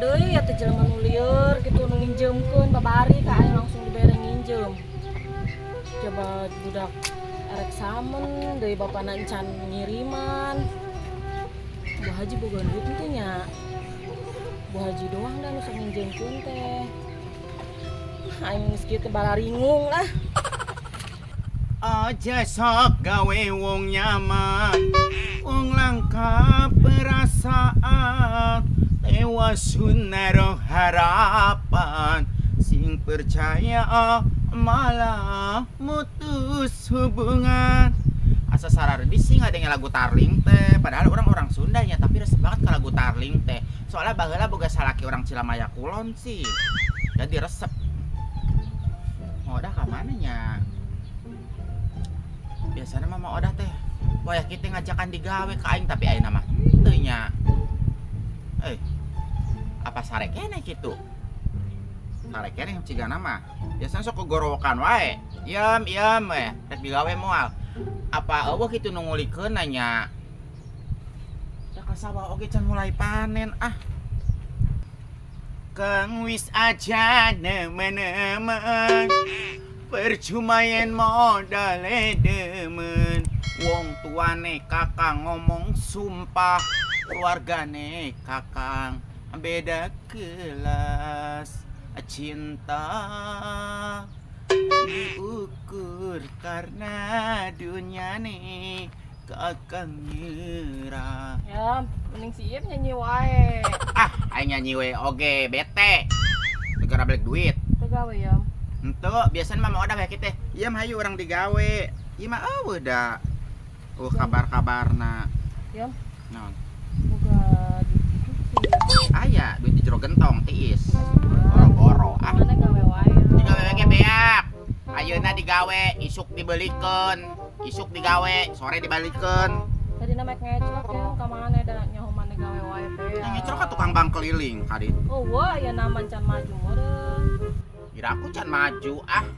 Deui atuh jelema nu lieur kitu nu nginjeumkeun babari ka aing langsung dibere nginjem. Coba budak arek samen deui bapana encan ngiriman. Bu Haji boga duit teh nya. Bu Haji doang dah nu sok nginjeumkeun teh. Aing geus kieu teh balaringung lah. Aja sok gawe wong nyaman, wong langka perasaan, tewas naruh harapan, sing percaya malah mutus hubungan. Asa sararedi sih ngadenge lagu Tarling teh, padahal orang-orang Sunda nya, tapi resep banget ke lagu Tarling teh. Soalnya baheula boga salaki orang Cilamaya Kulon sih. Jadi resep. Mau udah ka mana nya? Biasanya mama Odah teh wayah kita ngajakan digawe ka aing, tapi aing mah henteu nya. Eh, apa sare keneh kitu? Sare keneh cigana mah. Biasanya sok kegorowokan wae. Iem iem we, rek digawe moal. Apa eueuh kitu nu ngulikeun nya? Da ka sawah oge can mulai panen ah. Kang wis aja nemen-nemen, percuma yen modale demen. Wong tuane kakang ngomong sumpah, keluargane kakang beda kelas. Cinta diukur karena dunia nih kakang nyerah. Ya, mending si Iem nyanyi wae. Ah, aing nyanyi we oge bete. Negara balik duit. Teu gawe ya. Henteu, biasanya mah Odah kayak kitu. Ieu mah hayu urang digawe. Ieu mah eueuh da. Eueuh kabar-kabarna. Ya, Naon? Boga duit sih. Aya duit di jero gentong tiis. Boro-boro ah. Mana gawe wae. Digawe ge beak. Ayeuna digawe, isuk dibelikeun. Isuk digawe, sore dibalikeun. Tadi na mek ngecrok ya, ka mana da nyaho mana gawe wae teh. Yang ngecrok ka tukang bank keliling ka ditu. Oh, wah, ya naman can maju meureun. Kira aku can maju ah.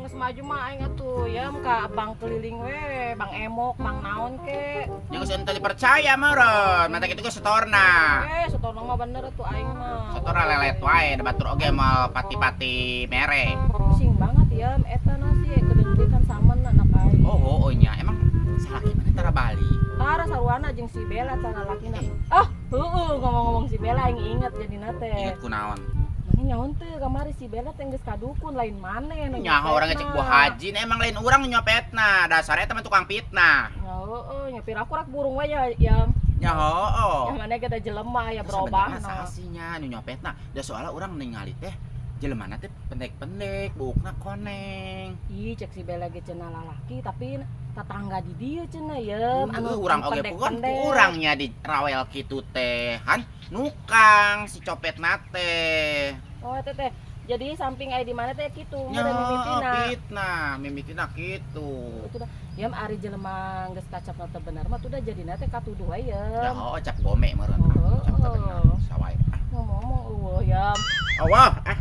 Geus maju mah aing atuh ya ka bank keliling we, bank emok, bank naon ke. Nya geus henteu dipercaya meureun, mata kitu ge setorna. Eh, setorna mah bener atuh aing mah. Setorna lelet wae, da batur oge moal pati-pati mere. Pusing banget ya, eta na sih kedeung kan samen anak aing. Oh, oh nya emang salaki mana tara Bali? Tara saruana jeung si Bella tara lakina. Ah, heueuh ngomong-ngomong si Bella aing inget jadina teh. Inget kunaon? Mana nyaon teu kamari si Bella teh geus kadukun lain maneh nu Nyaho urang ngecek Bu Haji, nah emang lain urang nyopetna, dasarnya teman tukang fitnah. Ya heueuh, nyopir aku rak burung wae ya, ya. Nyaho oh. Yang mana kita jelema ya berubah. Sebenarnya saha sih nya nu nyopetna? Da soalnya urang ningali teh jelemana teh pendek-pendek, buukna koneng. Ih, cek si Bella ge cenah lalaki tapi tetangga di dieu cenah ye, anu urang oge puguan ku urangnya di rawel kitu teh, han nukang si copetna teh. Oh, teh teh. Jadi samping aya di mana teh kitu, Nya meureun mimitina. fitnah, mimitina kitu. Itu dah. Ya ari jelema geus kacapna teu bener mah tuh dah jadina teh katuduh wae ye. Ya oh cap gome meureun. Oh, Cap teu bener. Sawae. Ah, Ngomong-ngomong eueuh ya. awah ah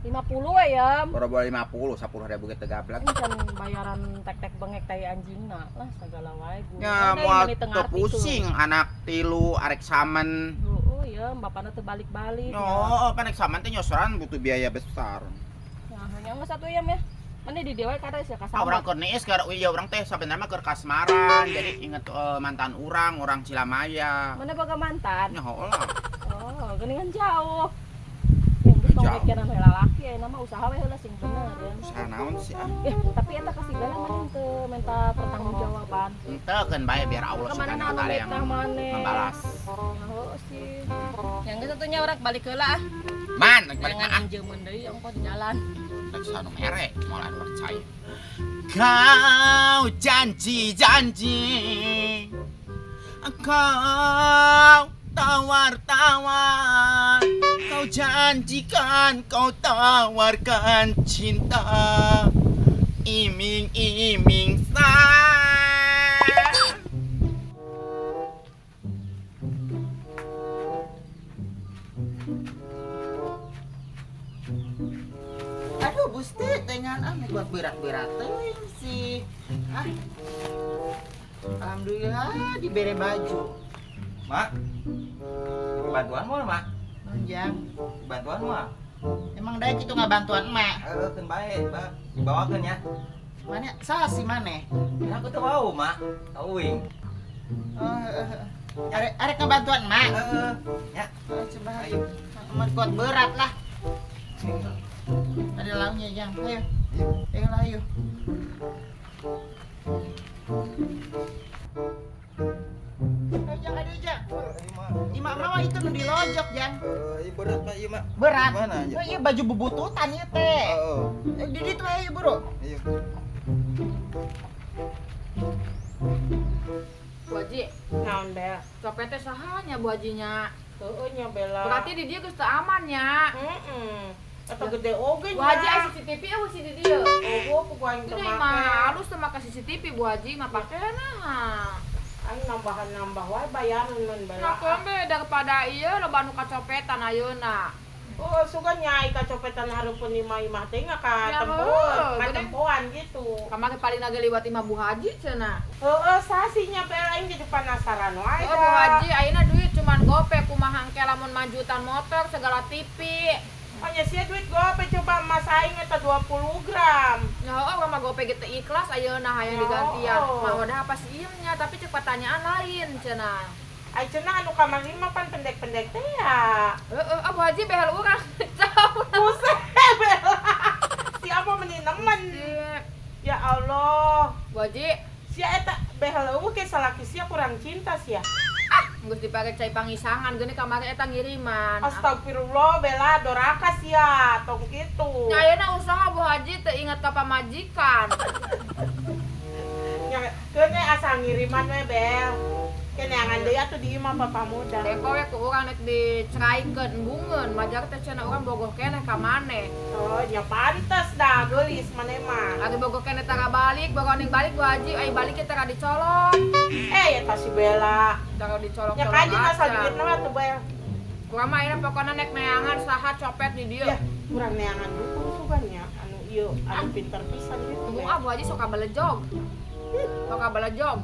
50 we ya. boro-boro 50, 10.000 ge teu gablek. Ini kan bayaran tek-tek bengek tai anjingna lah segala wae gua. Ya moal teu pusing anak tilu arek samen. Heeh ya, bapana teu balik-balik. No, oh, pan arek samen teh nyosoran butuh biaya besar. Nah, nya geus atuh ya meh. Mana di dewa kada sia Ah, urang keur niis keur iya urang teh sabenerna mah keur kasmaran. Jadi inget mantan urang, urang Cilamaya. Mana boga mantan? Nya heueuh lah. Oh, geuningan jauh. Yang geus tong Jauh. mikiran we lalaki aya nama usaha we heula sing bener ya. Usaha naon sih ah? Eh, tapi eta ka si Bella mana teu minta pertanggungjawaban. Henteu keun bae biar Allah Kemana Subhanahu wa anu taala yang mitnah maneh. membalas. Heueuh sih. Yang geus atuh urang balik heula ah. Man, rek balik Jangan ah. injemun deui ongko di jalan. Rek sanu mere, moal anu percaya. Kau janji-janji, kau tawar-tawar, kau janjikan, kau tawarkan cinta, iming-iming sayang. Aduh, Gusti, dengan ah buat berat-berat teuing sih. Ah. Alhamdulillah dibere baju. Mak, bantuan mau, Mak? Nunjang. Bantuan mah. Emang daek itu ngabantuan emak. Heeh, keun bae, Bah. Dibawakeun ya. Mana saha sih maneh? Kan aku teu wau, Mak. Teuing. Oh, heeh. Arek arek ngabantuan emak. Heeh. Ya. Oh, coba ayo. Emak kuat berat lah. Ada launya, Jang. Ayo. Ayo lah, ayo. Ayo, Jang, aduh, Jang. Ima mah itu nu dilojok, Jang. Heeh, berat Pak ieu, Mak. Berat. Gimana aja? Oh, iya baju bubututan ieu teh. Heeh. Eh, di ditu ayo, Bro. Ayo. Bu Haji, Naon Bel? copetnya saha nya Bu Hajinya? Heueuh nya Bella. Berarti di dia geus teu aman nya. Heeh. Eta gede oge Bu nya. Haji aya CCTV eueuh si di dieu. Oh, ku aing teu Itu make. mah halus teu make CCTV Bu Haji mah pake nah. Aing nambahan-nambah wae bayaran mun Bella. Nah, keun be daripada ieu loba nu kacopetan ayeuna. Oh, sugan nya ai kacopetan hareupeun imah-imah teh nga ka Ya, tempoan, heueuh, ka gede. tempoan gitu. Kamari paling nage liwat imah Bu Haji cenah. Heeh, sasinya Bella aing jadi penasaran wae. Oh, Bu Haji ayeuna duit cuman gope kumaha engke lamun majutan motor segala TV. Oh, nya sia duit gope coba emas aing eta 20 gram. Ya oh, urang mah gope ge teu ikhlas ayeuna hayang Ya, digantian. oh. Mah wadah apa sih iem nya tapi cek pertanyaan lain cenah. Ai cenah anu kamari mah pan pendek-pendek teh ya. Heeh, ah Bu Haji behel urang. Jauh. Buset, Bella. Siapa meni nemen? Ya Allah. Bu Haji, Sia eta behel eueuh ke salaki sia kurang cinta sia. geus dipake cai pangisangan geuning kamari eta ngiriman. Astagfirullah Bella doraka sia tong kitu. Nya ayeuna usaha Bu Haji teu inget ka pamajikan. Nya keun we asal ngiriman we Bel. Keneangan deui atuh di imah papa muda. Tempo we ku urang nek diceraikeun embungeun, majar teh cenah urang bogoh keneh ka maneh. Oh, nya pantes dah geulis maneh mah. Ari bogoh keneh tara balik, bogoh ning balik Bu Haji, ai balik tara dicolok. Eh, eta si Bella. Tara dicolok-colok. Nya kajeun asal aja. duitna mah tuh Bel. Kurang mah ayeuna pokona nek neangan saha copet di dieu. Ya, kurang neangan dukung sugan nya anu ieu anu pinter pisan gitu. Tunggu Bel. ah Bu Haji sok kabalejog. Sok kabalejog.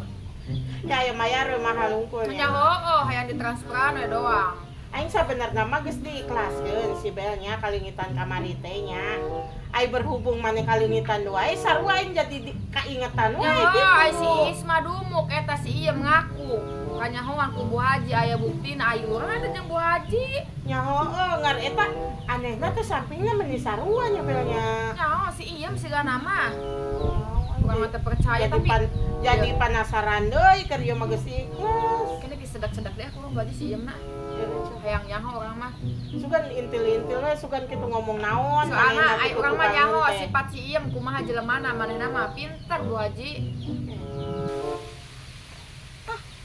Ya aya mayar we mahal unggul Nya nya. heueuh hayang ditransferan we doang. Aing sabenerna mah geus diikhlaskeun si Bel nya kalingitan kamari teh nya. Ai berhubung maneh kalingitan wae sarua aing jadi kaingetan wae Ya gitu. ai si Isma dumuk eta si Iem ngaku. Kanyahoan ku Bu Haji aya buktina ai urang ada jeung Bu Haji. Nya heueuh ngar eta anehna teh sampingna meni sarua nya Bel nya. Nya si Iem sigana mah. Urang mah teu percaya Jadi tapi jadi penasaran deui keur ieu mah geus ikhlas. kene disedak-sedak deh aku Bu Haji si Iem na. Hayang nyaho urang mah. Sugan intil-intil we sugan kitu ngomong naon Soalna manehna ai kitu urang mah tukangan nyaho teh. sifat si Iem kumaha jelemana manehna mah pinter Bu Haji.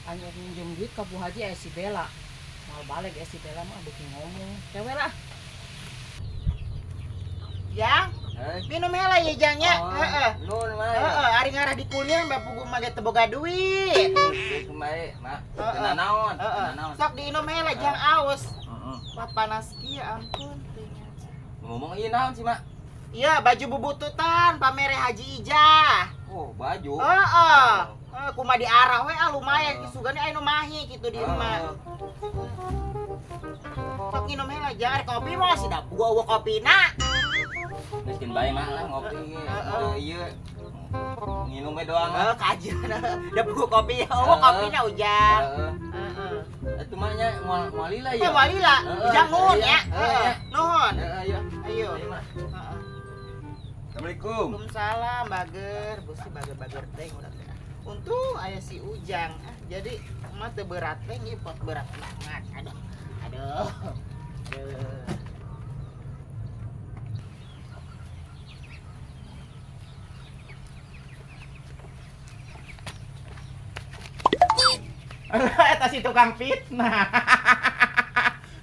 Aing rek minjem duit ka Bu Haji aya si Bella. Moal balik aya si Bella mah beuki ngomong. Cewe lah. Jang, minum heula ya Jang nya. Heeh. Nuhun, Mak. Heeh, ari ngarah di kuliah mbak pugu mah ge teu boga duit. Geus bae, Mak. Heeh. Teu nanaon, teu Heeh. nanaon. Sok diinum heula Jang aus. Heeh. Wah panas kieu ampun. Ngomong ieu naon sih, Mak? Iya, baju bubututan pamere Haji Ijah. Oh, baju. Heeh. Heeh, kumaha diarah we ah lumayan sugane aya nu mahi kitu di imah. Sok nginum heula Jang, arek kopi mah sih da gua eueuh kopina. Geus keun bae mah lah ngopi ge. Heeh. Teu ieu. Nginum we doang. Heeh, kajian. Da buku kopi eueuh kopina Ujang. Heeh. Heeh. Atuh mah nya moal moal lila Eh, ya. moal lila. Heeh. Ujang nuhun Iya, ya. heeh, Heeh. Nuhun. Heeh, iya. Ayo. Ayo, Mak. Heeh. Assalamualaikum. Waalaikumsalam, bager. Busi bager-bager teh udah teh. Untung aya si Ujang. Ah, jadi mah teu berat teh ngipot berat banget. Aduh. Aduh. Aduh. Alah, eta si tukang fitnah.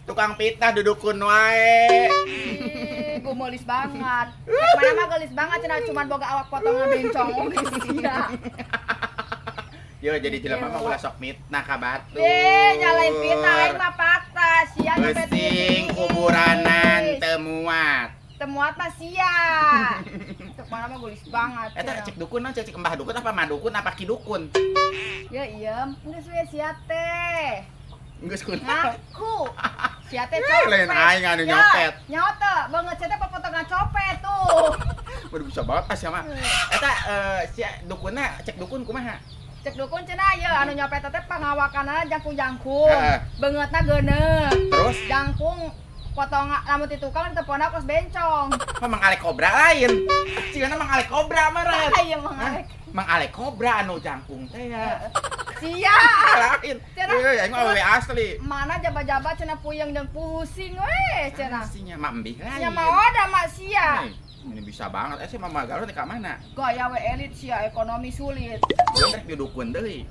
Tukang fitnah dudukun wae. Ih, gumelis banget. Rek mana mah gelis banget cenah cuman boga awak potongan bencong oge sia. Yo jadi jelema mah ulah sok mitnah ka batur. Deh, nyalain fitnah aing mah fakta. Sia nyopet Pesing kuburanan teu muat. Teu muat mah sia. Cek mana mah gelis banget. Eta cek dukun naon cek mbah dukun apa madukun apa ki dukun? Ya iya, geus we sia teh. Geus kunaon? Ngaku. Sia teh copet. Lain aing anu nyopet. Nyaho teu, beungeut sia teh popotongan copet tuh. Waduh bisa banget ah sia mah. Eta sia dukunna cek dukun kumaha? Cek dukun cenah ye anu nyopet teh pangawakanna jangkung-jangkung. Beungeutna geuneuh. Terus jangkung potong lamun ti tukang ditepona kos bencong. Mah Mang Alek Kobra lain. Cigana Mang Alek Kobra mah rat. Iya Mang Alek. Mang Alek Kobra anu jangkung teh ya. Sia. Lain. Euy, aing mah awewe asli. Mana jaba-jaba cenah puyeng jeung pusing we cenah. Sinya mah embih lain. Nya mah oda mak sia. Ini bisa banget. Eh si Mama Galuh ka mana? Gaya we elit sia ekonomi sulit. Bener di dukun deui.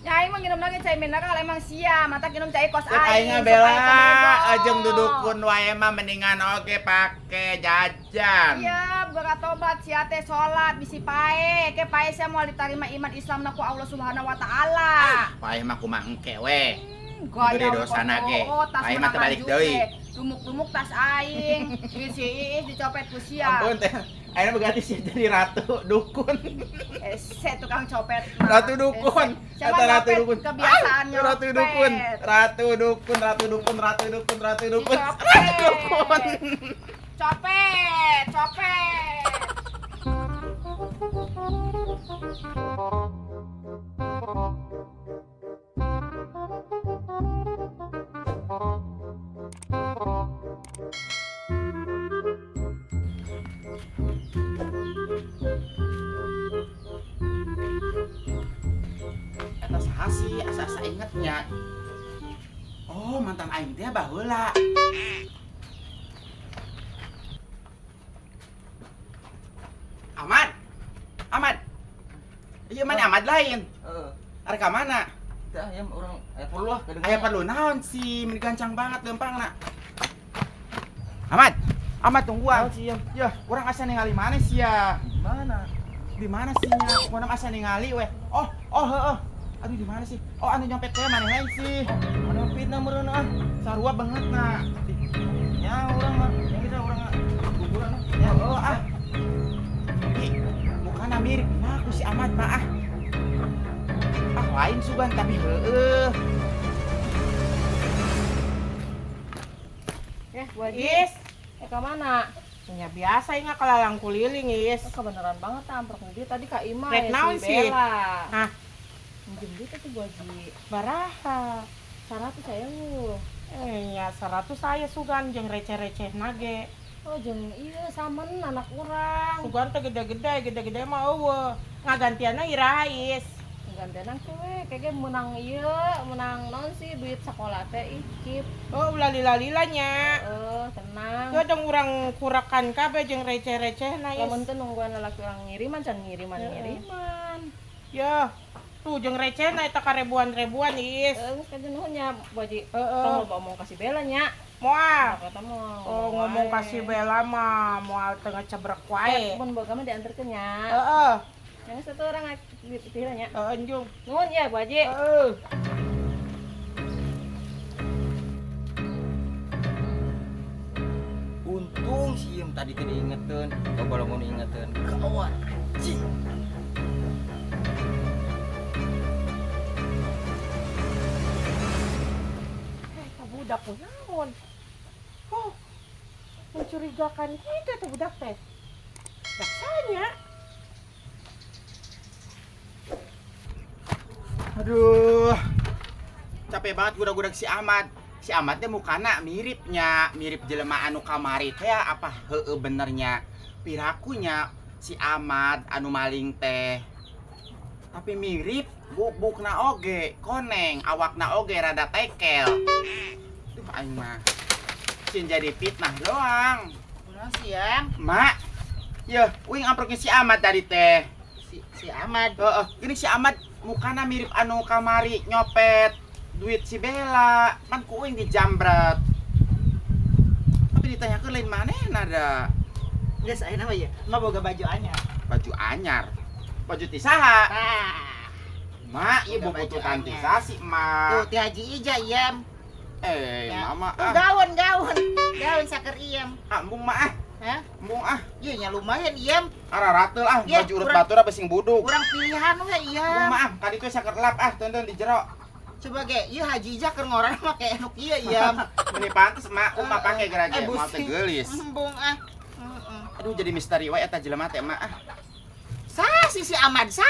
Ya aing mah nginum lagi cai mineral emang sia, mata nginum cai kos aing. Aing bela jeung dudukun wae mah mendingan oge pake jajan. Iya, beratobat sia teh salat bisi pae, ke pae sia moal ditarima iman Islamna ku Allah Subhanahu wa taala. Pae mah kumaha engke we. Gaya dosana ge. Pae mah teu balik deui. Dumuk-dumuk tas aing, duit si Iis dicopet ku sia. Ampun teh. Ayeuna berganti sih jadi ratu dukun. Ese tukang copet. Ratu dukun. Siapa ratu dukun? Kebiasaan nyopet. Ratu dukun. Ratu dukun, ratu dukun, ratu dukun, ratu dukun. Ratu dukun. Copet, copet. Eta saha sih asa-asa ingetnya. Oh, mantan aing teh baheula. Ahmad. Ahmad. Ieu mana Ahmad lain? Heeh. Arek ka mana? Teh ayam urang aya perlu ah kadang. Aya perlu naon sih, meni gancang banget lempangna. Ahmad. Ahmad tungguan. Naon sih, Yam? Yah, urang asa ningali mana sih ya? Di mana? Di mana sih nya? Pokona asa ningali weh. Oh, oh heeh. Aduh di mana sih? Oh, anu nyopet teh maneh lain sih. Mana fitnah meureun ah. Sarua banget na. Nya urang mah, yang kita urang guguran ah. Ya oh ah. Ih, mukana mirip nah ku si Ahmad mah ah. Ah lain sugan tapi heueuh. Bu Haji. Is, ka mana? Ya biasa ingat kalalang kuliling, Is. Oh, kebenaran banget amprok dia tadi Kak Ima Rek ya, naon si sih? Bella. Hah? Minjem duit itu Bu Haji. Baraha. 100 sewu. Ya 100 saya sugan jeung receh-receh nage. Oh, jeung iya samen anak urang. Sugan teh gede-gede, gede-gede mah eueuh. Ngagantianna iraha, Is. Gantian we kayaknya menang ieu, menang non sih duit sekolah teh ih cip. Oh, ulah lila-lila nya. Heeh, tenang. Tuh dong urang kurakan kabeh jeung receh-recehna, Is. Lamun teu nungguan lalaki urang ngiriman can ngiriman ngiriman. Ya, tuh jeung recehna eta karebuan-rebuan, Is. Heeh, geus kajeun nuhun nya, Bu Haji. Heeh. Tong loba omong ka si Bella nya. Moal. Kata moal. Oh, ngomong ka si Bella mah moal teu ngecebrek wae. Mun boga mah dianterkeun nya. Heeh. Yang satu orang tiranya. Heeh, anjung. Nuhun ya, Bu Haji. Heeh. Untung si Iem tadi teh diingeteun, coba lamun diingeteun. Kawan anjing. Budak kunaon? Oh, mencurigakan kita tuh budak teh. Rasanya. Aduh, capek banget gudak-gudak si Ahmad. Si Ahmad teh mukana miripnya, mirip jelema anu kamari teh apa heueuh benernya. Pirakunya si Ahmad anu maling teh. Tapi mirip buk-bukna oge, koneng, awakna oge rada tekel. Duh aing mah. Cin jadi fitnah doang. Kunaon siang? Mak. Yeuh, uing amproknya si Ahmad tadi teh. Si Ahmad. Heeh, gini si Ahmad mukana mirip anu kamari nyopet duit si Bella, pan ku uing dijambret. Tapi ditanyakeun lain manehna da. Geus ayeuna mah ieu, mah boga baju anyar. Baju anyar. Baju ti saha? Tah. Mak, ieu Boga baju bubututan ti anyar. saha sih, Mak? Tuh ti Haji Ija iem. Eh, Ya. mama Tuh ah. gaun, gaun. Gaun saker iem. Ah, embung mah ah. Hah? Embung ah. Ieu nya lumayan iem. Ararateul ah, Ya, baju urut kurang- batur apa sing buduk. Kurang pilihan we Embung iem. mah ah, kali itu saker lap ah, tonton di jero. Coba ge, ieu Haji Ijah keur ngorana make anu kieu ieu. Meni pantes mak, uma pake gara ge Busi. mau teh geulis. Embung ah. Heeh. Aduh jadi misteri wae eta jelema teh mak ah. Sah si Ahmad sah.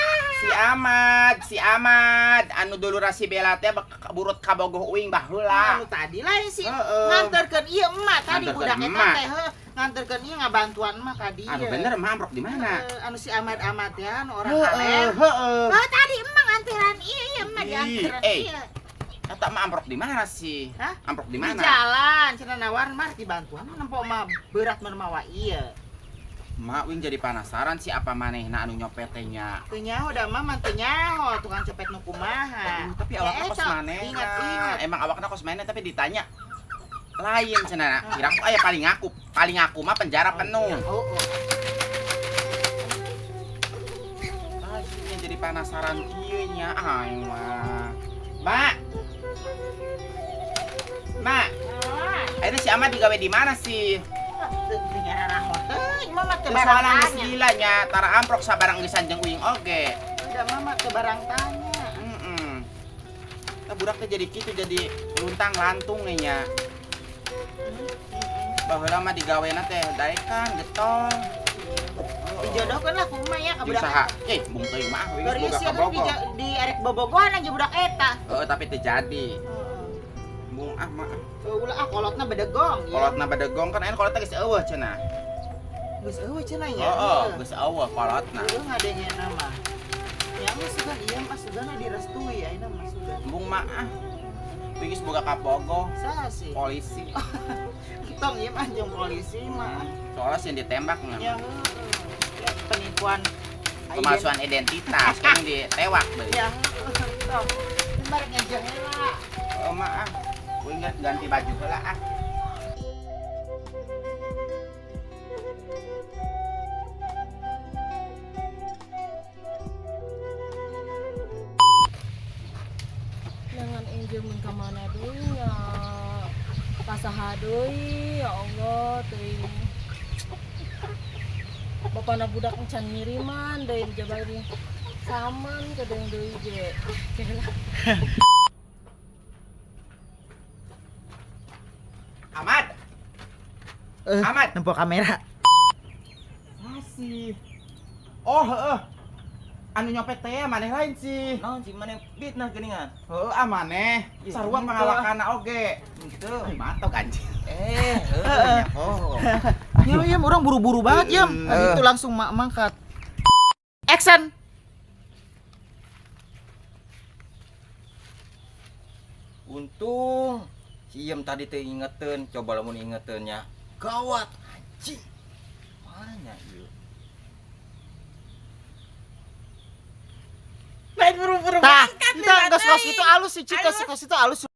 Si Ahmad anu dulur si Bella teh burut kabogoh uing baheula. Anu tadi lain si Heeh. nganterkeun ieu emak tadi Nganterkeun budak eta emak. teh heuh, nganterkeun ieu ngabantuan emak ka dieu. Anu bener emak amprok di mana? Heeh, anu si Ahmad Ahmad ya, anu orang Heeh, kalen. heeh. Oh, tadi emak nganteran ieu ieu emak Ih, dianteran eh. ieu. Eta emak amprok di mana sih? Hah? Amprok di Di mana? jalan cenah nawar mah dibantuan nempo mah berat mun mawa ieu. Mak wing jadi penasaran sih apa manehna anu nyopet teh nya. Teu nyaho da mah mah teu nyaho tukang copet nu kumaha. Aduh, tapi Ya, awakna kos eta, manehna. Ingat-ingat. Emang awakna kos manehna tapi ditanya lain cenah. Kira aku aya paling ngaku mah penjara penuh. Oh, oh. Ah, yang jadi penasaran kieu nya aing mah. Mak. Mak, akhirnya si Ahmad digawe di mana sih? Teu nyararaho teuing mah mah teu Teu barang soalan geus tanya. gila nya, tara amprok sabarang geus sanjeng uing oge. Udah mah mah teu barang tanya. Heeh. Tah budak teh jadi kitu jadi luntang lantung nya. Baheula mah digawena teh daekan getol. Dijodohkeun lah ku emak ya ka Jeung budak saha? eta. Eh, bung teuing mah uing Keur geus boga ieu kabogoh. di arek bobogohan aja budak eta. Heeh, tapi teu jadi. Bung ah mah. Ulah ah kolotna bedegong. Ieu. Kolotna bedegong kan aya kolotna geus eueuh cenah. Geus eueuh cenah nya. Heeh, geus eueuh kolotna. Eueuh ngadengena mah. Ya geus sugan ieu mah sugana direstui ayeuna mah sugan. Bung mah ah. Uing geus boga kabogoh Saha sih? polisi. Tong ieu mah jeung polisi mah. Soalnya sih ditembak Ya nya. heueuh. Ya, penipuan Pemalsuan identitas kan ditewak deui. Ya heueuh tong. Bareng ngejeng heula. Oh mah ah. Uing ganti baju heula ah. Jangan injemin ka mana deui nya. Ka saha deui ya Allah teuing. Bapana budak encan ngiriman deui dijabah deui. Saman kedeung deui ge. Ahmad. Ahmad. Nempo kamera. Masih. Oh, heeh. Anu nyopet teh maneh lain sih. Naon sih maneh fitnah geuningan? Heeh, ah maneh. Ih, Sarua henteu. pangawakana oge. Henteu. Ay, matok anjing. Heeh. Oh. Ya, ya, orang buru-buru banget, Yam. Itu langsung mak mangkat. Action. Untung si Iem tadi teh ingeteun, coba lamun ingeteun nya. Gawat anjing. Mana ieu? Lain buru-buru Tah, mangkat kita geus kos itu alus sih, Cika, kos itu alus.